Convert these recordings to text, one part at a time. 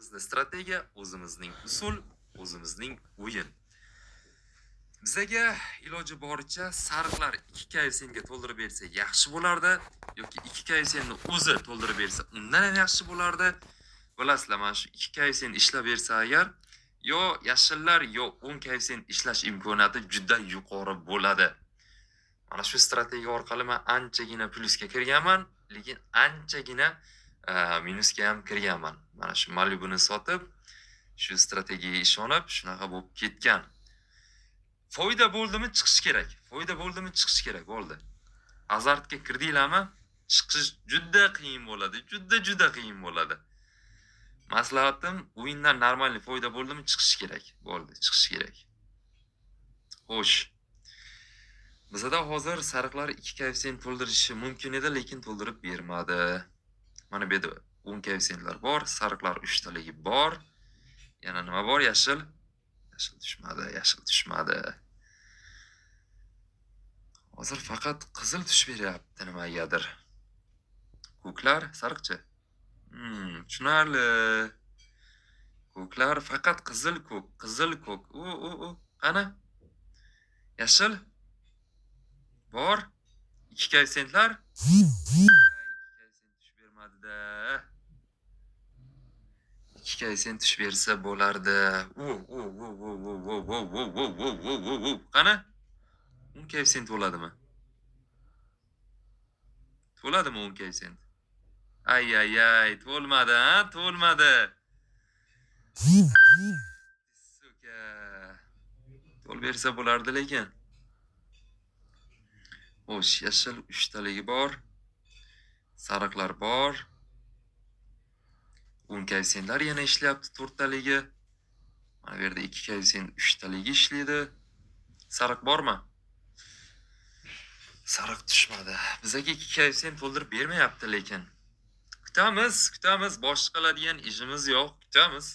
Bizda strategiya, o'zimizning usul, o'zimizning o'yin. Bizaga iloji boricha sariqlar 2 koeffitsiyentga to'ldirib bersa yaxshi bo'lardi, yoki 2 koeffitsiyentni o'zi to'ldirib bersa undan ham yaxshi bo'lardi. Bilasizlar, mana shu 2 koeffitsient ishlab bersa agar, yo yashillar yo 10 koeffitsient ishlash imkoniyati juda yuqori bo'ladi. Mana shu strategiya orqali men anchagina plyusga kirganman, lekin anchagina minusga ham kirganman. Mana shu Malibuni sotib, shu strategiyaga ishonib, shunaqa bo'lib ketgan. Foyda bo'ldimi chiqish kerak. Foyda bo'ldimi chiqish kerak, bo'ldi. Azartga kirdinglarmi? Chiqish juda qiyin bo'ladi, juda qiyin bo'ladi. Maslahatim, o'yindan normal foyda bo'ldimi chiqish kerak. Bo'ldi, chiqish kerak. Xo'sh. Bizada hozir sariqlar 2 koeffitsient to'ldirishi mumkin edi, lekin to'ldirib bermadi. Mana bu yerda 10 koeffitsiyentlar bor, sariqlar 3 taligi bor. Yana nima bor? Yashil. Yashil tushmadi, yashil tushmadi. Hozir faqat qizil tushib beryapti nimagadir. Ko'klar, sariqchi. Tushunarli. Ko'klar faqat qizil ko'k, qizil ko'k. U. Qani? Yashil. Bor. 2 koeffitsiyentlar. 2 koeffitsient tushib bermadi-da. 2 koeffitsient tushib bersa bo'lardi. U. Qani? 10 koeffitsient to'ladimi? To'ladimi 10 koeffitsient? Ay ay ay, to'lmadi, ha? To'lmadi. Сука. To'l bersa bo'lardi lekin. Xo'sh, yashil 3 taligi bor. Sariqlar bor. 10 koeffitsiyentlar yana ishlayapti 4 taligi. Mana bu yerda 2 koeffitsient 3 taligi ishlaydi. Sariq bormi? Sariq tushmadi. Bizaga 2 koeffitsient to'ldirib bermayapti lekin. Kutamiz, kutamiz. Boshqa qiladigan ishimiz yo'q, kutamiz.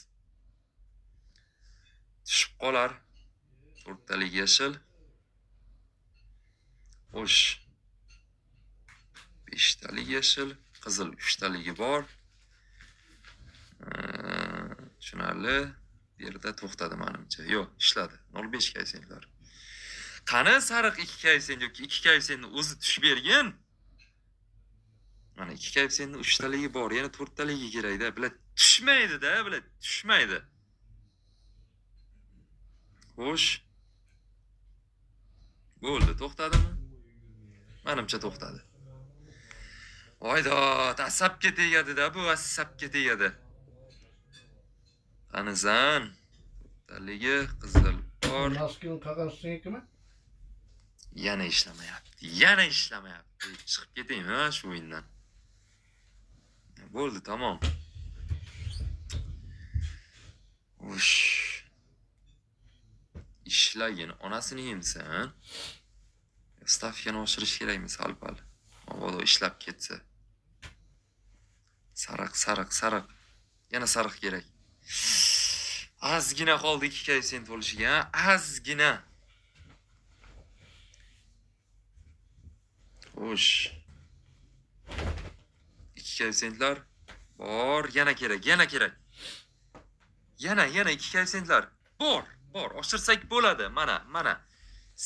Tushib qolar. 4 talik yashil. Xo'sh. 5 talik yashil, qizil 3 taligi bor. Tushunarli. Bu yerda to'xtadi menimcha. Yo'q, ishladi. 0.5 koeffitsiyentlar. Qani sariq 2 koeffitsient yoki 2 koeffitsiyentni o'zi tushib bergin. Mana 2 koeffitsiyentni 3 taligi bor, yana 4 taligi kerak-da. Bular tushmaydi-da, bular tushmaydi. Xo'sh. Bo'ldi, to'xtadimi? Menimcha to'xtadi. Voydod, asabga tegadi-da bu, asabga tegadi. Qanisan? To'rttaligi qizil bor. Носки qog'oz senikimi? Yana ishlamayapti. Yana ishlamayapti. Chiqib ketaymi ha shu o'yindan? Bo'ldi, tamom. Ush. Ishlagin, onasini yemsin. Stavkani oshirish kerakmi sal-pal? Mabodo ishlab ketsa. Sariq, sariq, sariq. Yana sariq kerak. Ozgina qoldi 2 koeffitsient bo'lishiga, ozgina. Xo'sh. 2 koeffitsiyentlar bor, yana kerak, yana kerak. Yana, yana 2 koeffitsiyentlar bor, bor. Oshirsak bo'ladi. Mana, mana.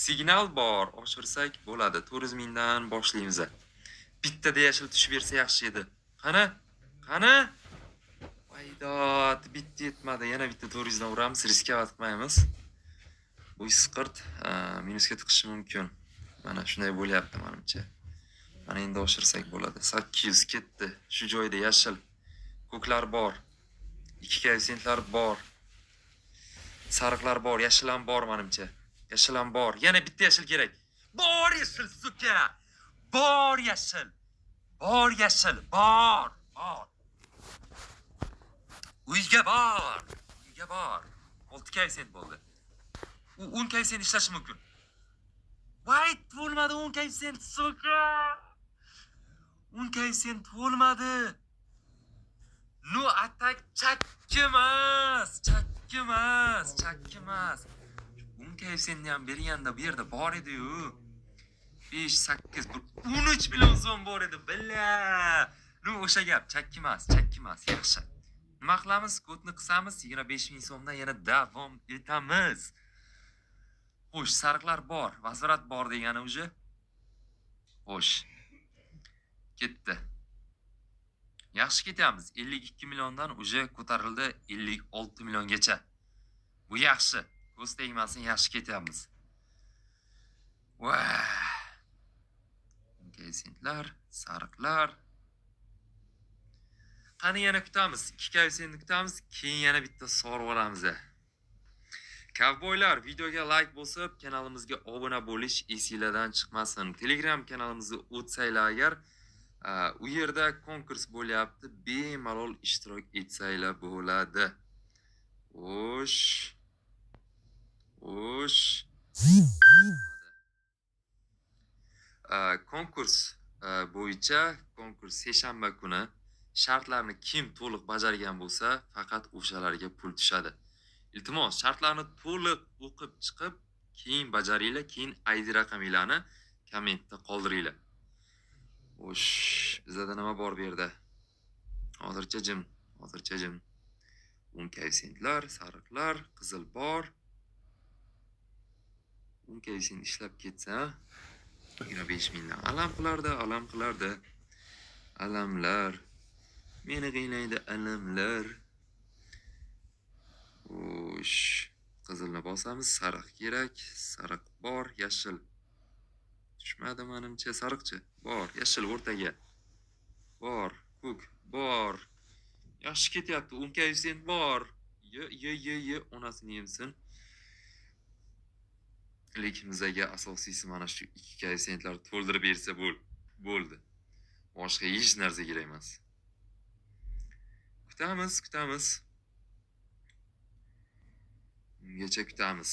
Signal bor, oshirsak bo'ladi. 400 mingdan boshlaymiz. Bittada yashil tushib bersa yaxshi edi. Qani? Qani? Voydod, bitta yetmadi. Yana bitta 400 dan uramiz, riskka qilmaymiz. Bu isqirt minusga tiqishi mumkin. Mana shunday bo'lyapti menimcha. Mana endi oshirsak bo'ladi. 800 ketdi. Shu joyda yashil ko'klar bor. 2 koeffitsiyentlar bor. Sariqlar bor, yashil ham bor menimcha. Yashil ham bor. Yana bitta yashil kerak. Bor yashil, сука. Bor yashil. Bor yashil, bor, bor. Uyga bor. Uyga bor. 6 koeffitsient bo'ldi. U 10 koeffitsient ishlashi mumkin. Voy, to'lmadi 10 koeffitsient, сука. 10 koeffitsient to'lmadi. Ну, atak chakki emas, chakki emas, chakki emas. 10 koeffitsiyentni ham berganda bu yerda bor edi-yu. 5, 8, 13 million so'm bor edi, billa. Ну, o'sha gap, chakki emas, chakki emas, yaxshi. Nima qilamiz? Kodni qisamiz, 25 ming so'mdan yana davom etamiz. Xo'sh, sariqlar bor, vazorat bor degani уже. Xo'sh. Ketdi. Yaxshi ketyapmiz. 52 milliondan уже ko'tarildi 56 milliongacha. Bu yaxshi. Ko'z tegmasin, yaxshi ketyapmiz. Vah. Koeffitsiyentlar, sariqlar. Qani yana kutamiz. 2 koeffitsiyentni kutamiz, keyin yana bitta sovurib olamiz. Kovboylar, videoga like bosib, kanalimizga obuna bo'lish esinglardan chiqmasin. Telegram kanalimizga o'tsanglar agar, u yerda konkurs bo'lyapti, bemalol ishtirok etsanglar bo'ladi. Xo'sh. Xo'sh. Konkurs bo'yicha konkurs seshanba kuni shartlarni kim to'liq bajargan bo'lsa, faqat o'shalarga pul tushadi. Iltimos, shartlarni to'liq o'qib chiqib, keyin bajaringlar, keyin ID raqaminglarni kommentda qoldiringlar. Xo'sh, bizda nima bor bu yerda? Hozircha jim, hozircha jim. 10 koeffitsiyentlar, sariqlar, qizil bor. 10 koeffitsient ishlab ketsa, 25 mingdan alam qilardi, alam qilardi. Alamlar meni qiynaydi, alamlar. Xo'sh, qizilni bosamiz, sariq kerak, sariq bor, yashil. Tushmadi menimcha, sariqchi bor, yashil o'rtaga. Bor, ko'k bor. Yaxshi ketyapti, 10 koeffitsient bor. Ye, ye, ye, ye, onasini yemsin. Lekin bizaga asosiysi mana shu 2 koeffitsiyentlar to'ldirib bersa bo'ldi. Boshqa hech narsa kerak emas. Kutamiz, kutamiz. Ungacha kutamiz.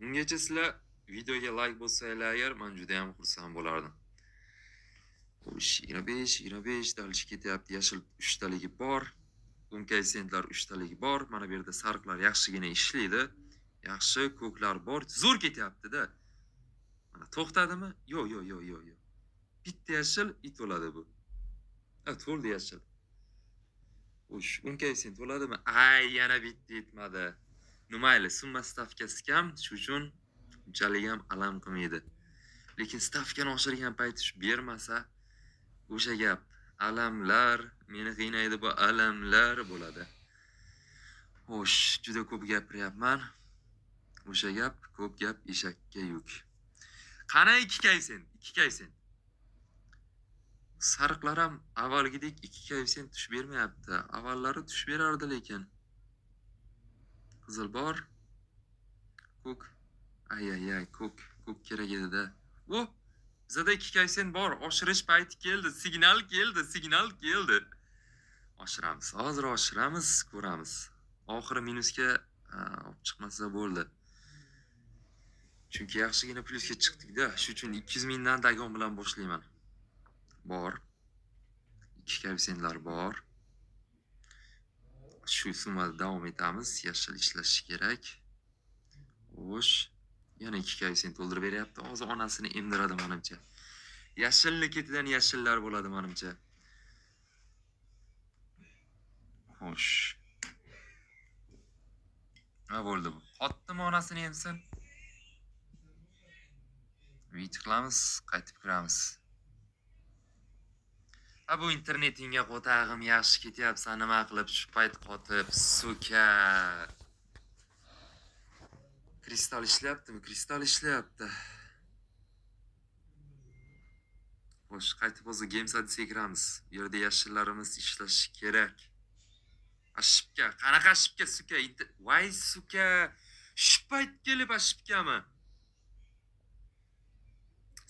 Ungacha sizlar videoga like bossanglar agar, men juda ham xursand bo'lardim. Xo'sh, 25, 25 дальше ketyapti. Yashil 3 taligi bor. 10 koeffitsiyentlar 3 taligi bor. Mana bu yerda sariqlar yaxshigina ishlaydi. Yaxshi ko'klar bor. Zo'r ketyapti-da. Mana to'xtadimi? Yo'q, yo'q, yo'q, yo'q, yo'q. Bitta yashil it bo'ladi bu. Ha, to'ldi yashil. Xo'sh, 10 koeffitsient bo'ladimi? Ay, yana bitta yetmadi. Mayli, summa stavkasi kam, shu uchun unchalik ham alam qilmaydi. Lekin stavkani oshirgan payti shu bermasa, o'sha gap, alamlar meni qiynaydi, bu alamlar bo'ladi. Xo'sh, juda ko'p gapiryapman. O'sha gap, ko'p gap eshakka yuk. Qani 2 koeffitsient, 2 koeffitsient. Sariqlar ham avvalgidek 2 koeffitsient tushib bermayapti. Avvallari tushib berardi lekin. Qizil bor. Ko'k. Ay ay ay, ko'k, ko'k kerak edi-da. O, bizada 2 koeffitsient bor. Oshirish payti keldi, signal keldi, signal keldi. Oshiramiz. Hozir oshiramiz, ko'ramiz. Oxiri minusga olib chiqmasa bo'ldi. Chunki yaxshigina plyusga chiqdik-da. Shu uchun 200 mingdan dagon bilan boshlayman. Bor. 2 koeffitsiyentlar bor. Shu summada davom etamiz. Yashil ishlashi kerak. Xo'sh, yana 2 koeffitsient to'ldirib beryapti. Hozir onasini emdiradi menimcha. Yashilni ketidan yashillar bo'ladi menimcha. Xo'sh. Nima bo'ldi bu? Qotdimi onasini emsin? Vit qilamiz, qaytib kiramiz. Ha, bu internetingga qotag'im yaxshi ketyapsan, nima qilib shu payt qotib, suka. Kristal ishlayaptimi? Kristal ishlayapti. Xo'sh, qaytib hozir Games Odysseyga kiramiz. Bu yerda yashillarimiz ishlashi kerak. Ashibka, qanaqa ashibka, suka? Voy suka. Shu payt kelib ashibkami?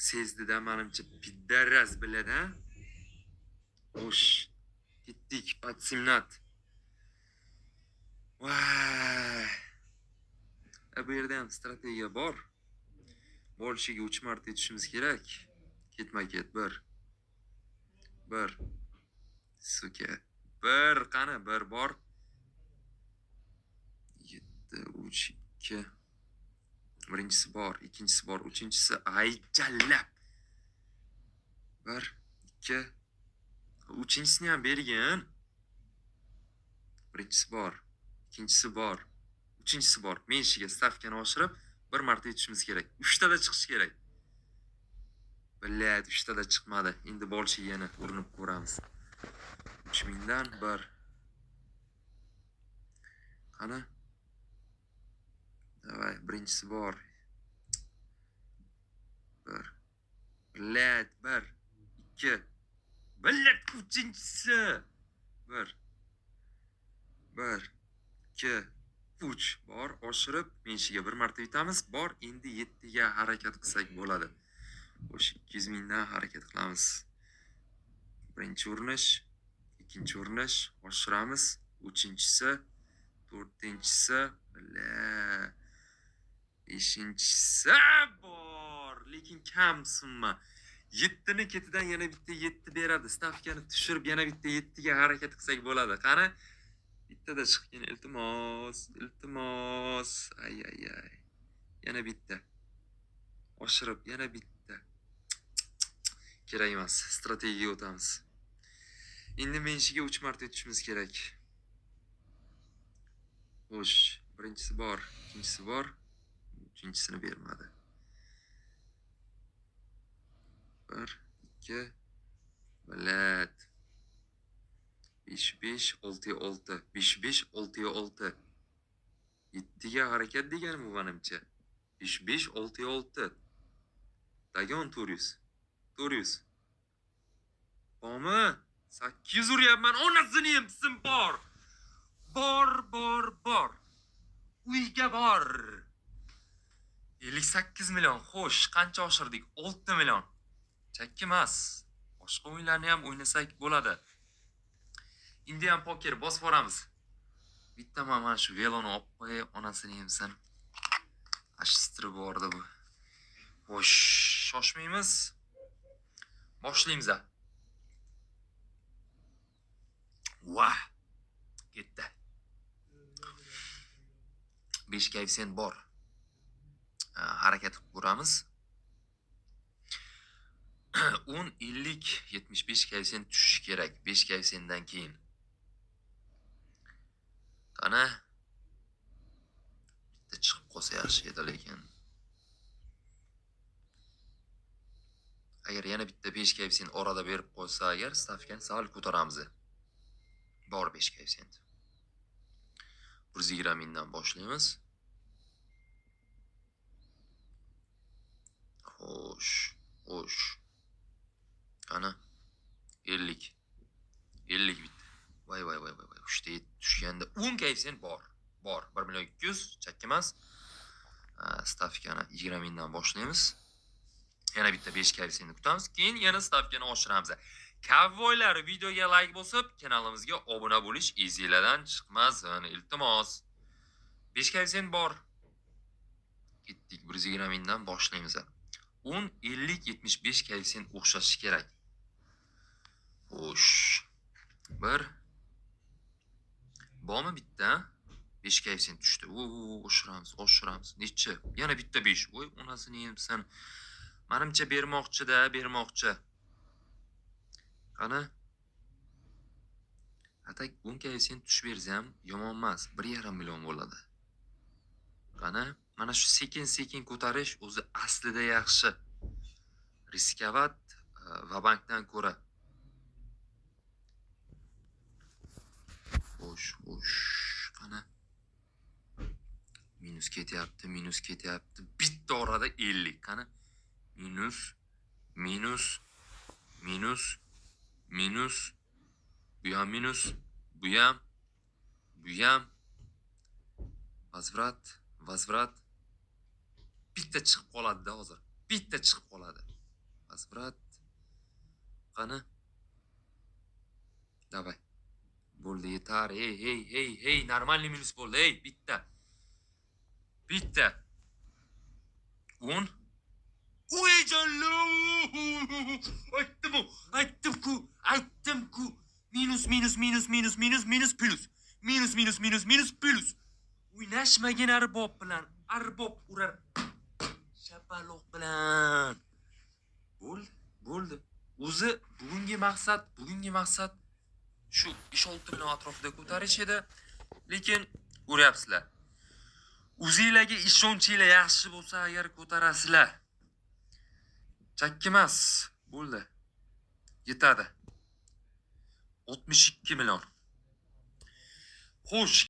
Sezdida menimcha piddaraz biladi, ha? Xo'sh, ketdik patsimnat. Voy. Bu yerda ham strategiya bor. Bolishiga 3 marta yetishimiz kerak. Ketma-ket 1. 1. Suka. 1 qani, 1 bor. 7 3 2. Birinchisi bor, ikkinchisi bor, uchinchisi ay jallab. 1 2. Uchinchisini ham bergin. Birinchisi bor, ikkinchisi bor, uchinchisi bor. Menshiga stavkani oshirib, bir marta yutishimiz kerak. Uchtada chiqishi kerak. Блядь, uchtada chiqmadi. Endi bolshiga yana urinib ko'ramiz. 3000 dan 1. Qani? Давай, birinchisi bor. 1. Блядь, 1, 2. Блядь, uchinchisi. 1. 1, 2, 3 bor. Oshirib, menshiga bir marta yutamiz. Bor, endi 7 ga harakat qilsak bo'ladi. Xo'sh, 200 mingdan harakat qilamiz. Birinchi urinish, ikkinchi urinish, oshiramiz. Uchinchisi, to'rtinchisi, бля, beshinchisi bor, lekin kam summa. 7 ni ketidan yana bitta 7 beradi. Stavkani tushirib yana bitta 7 ga harakat qilsak bo'ladi. Qani? Bittada chiqgin, iltimos, iltimos. Ay ay ay. Yana bitta. Oshirib yana bitta. Kerak emas. Strategiyaga o'tamiz. Endi menshiga 3 marta yutishimiz kerak. Xo'sh, birinchisi bor, ikkinchisi bor, uchinchisini bermadi. 1, 2, блядь. 5, 5, 6, 6, 5, 5, 6, 6. 7 ga harakat degani bu menimcha. 5, 5, 6, 6. Dagon 400. 400. Bormi? 800 uryapman. Onasini yemsin bor. Bor, bor, bor. Uyga bor. 58 million. Xo'sh, qancha oshirdik? 6 million. Chakki emas. Boshqa o'yinlarni ham o'ynasak bo'ladi. Indian poker bosib boramiz. Bitta mana shu veloni olib qo'yay, onasini yemsin. Ashtirib bordi bu. Xo'sh, shoshmaymiz. Boshlaymiz. Vah. Ketdi. 5 koeffitsient bor. Harakat qilib ko'ramiz. 10, 50, 75 koeffitsient tushishi kerak 5 koeffitsiyentdan keyin. Qani? Bitta chiqib qolsa yaxshi edi lekin. Agar yana bitta 5 koeffitsient orada berib qo'ysa agar stavkani sal ko'taramiz. Bor 5 koeffitsient. 120 mingdan boshlaymiz. Xo'sh, xo'sh. Qani? 50. 50 bitta. Voy voy voy voy voy. 3 ta tushganda 10 koeffitsient bor. Bor. 1 200 chakki emas. Stavkani 20 mingdan boshlaymiz. Yana bitta 5 koeffitsiyentni kutamiz. Keyin yana stavkani oshiramiz. Kavboylar videoga like bosib, kanalimizga obuna bo'lish esinglardan chiqmasin, iltimos. 5 koeffitsient bor. Ketdik, 120 mingdan boshlaymiz. 10, 50, 75 koeffitsient o'xshashi kerak. Xo'sh. 1 bormi bitta? 5 koeffitsient tushdi. Oshiramiz, oshiramiz. Necha? Yana bitta 5. Voy, onasini yemsin. Menimcha bermoqchi-da, bermoqchi. Qani? Atak 10 koeffitsient tushib bersa ham yomon emas. 1,5 million bo'ladi. Qani? Mana shu sekin-sekin ko'tarish o'zi aslida yaxshi. Riskavat va bankdan ko'ra. Xo'sh, xo'sh. Qani? Minus ketyapti, minus ketyapti. Bitta orada 50. Qani? Minus, minus, minus, minus. Bu ham minus, bu ham, bu ham. Vazvrat, vazvrat. Bitta chiqib qoladi-da hozir. Bitta chiqib qoladi. Vazvrat. Qani? Davay. Bo'ldi, yetar. Hey, hey, hey, hey, normalniy minus bo'ldi. Hey, bitta. Bitta. 10. Oy jallo! Aytdim-ku, aytdim-ku, aytdim-ku. Minus, minus, minus, minus, minus, minus, plus. Minus, minus, minus, minus, plus. O'ynashmagin arbob bilan. Arbob urar shapaloq bilan. Bo'ldi, bo'ldi. O'zi bugungi maqsad shu 5-6 million atrofida ko'tarish edi. Lekin ko'ryapsizlar. O'zinglarga ishonchinglar yaxshi bo'lsa, agar ko'tarasizlar. Chakki emas, bo'ldi. Yetadi. 62 million. Xo'sh.